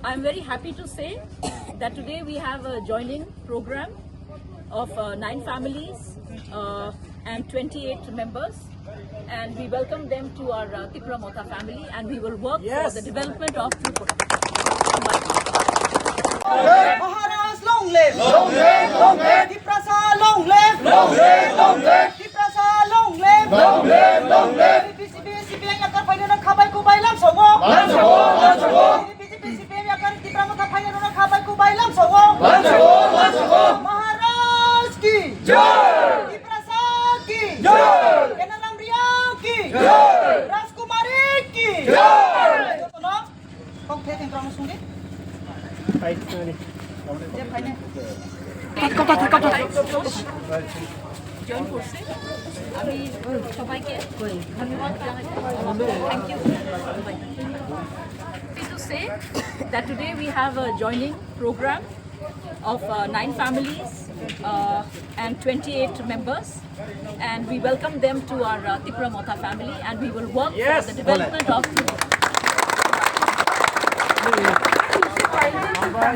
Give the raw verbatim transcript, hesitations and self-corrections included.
I'm very happy to say that today we have a joining program of uh, nine families uh, and twenty-eight members, and we welcome them to our uh, Tipra Motha family, and we will work for the development of Tripura. Maharaj, long live! Long live! Long live! Tiprasa, long live! Long live! Long live! Tiprasa, long live! Long live! Long live! B J P, C P I M yakar phainano khabai kubai lamsongo. Lamsongo, lamsongo. B J P, C P I M yakar Tipra Motha phainano khabai kubai lamsongo. Lamsongo, lamsongo. Maharaj ki jai! Tiprasa ki jai! Kenalam Riang ki jai! Rajkumari ki jai! Jotono kok the thengkrokno sungdi. Je phaine. Join করছে। আমি সবাইকে ধন্যবাদ জানাই। Thank you. Happy to say that today we have a joining program of uh, nine families uh, and twenty-eight members, and we welcome them to our uh, Tipra Motha family, and we will work for the development of Tripura.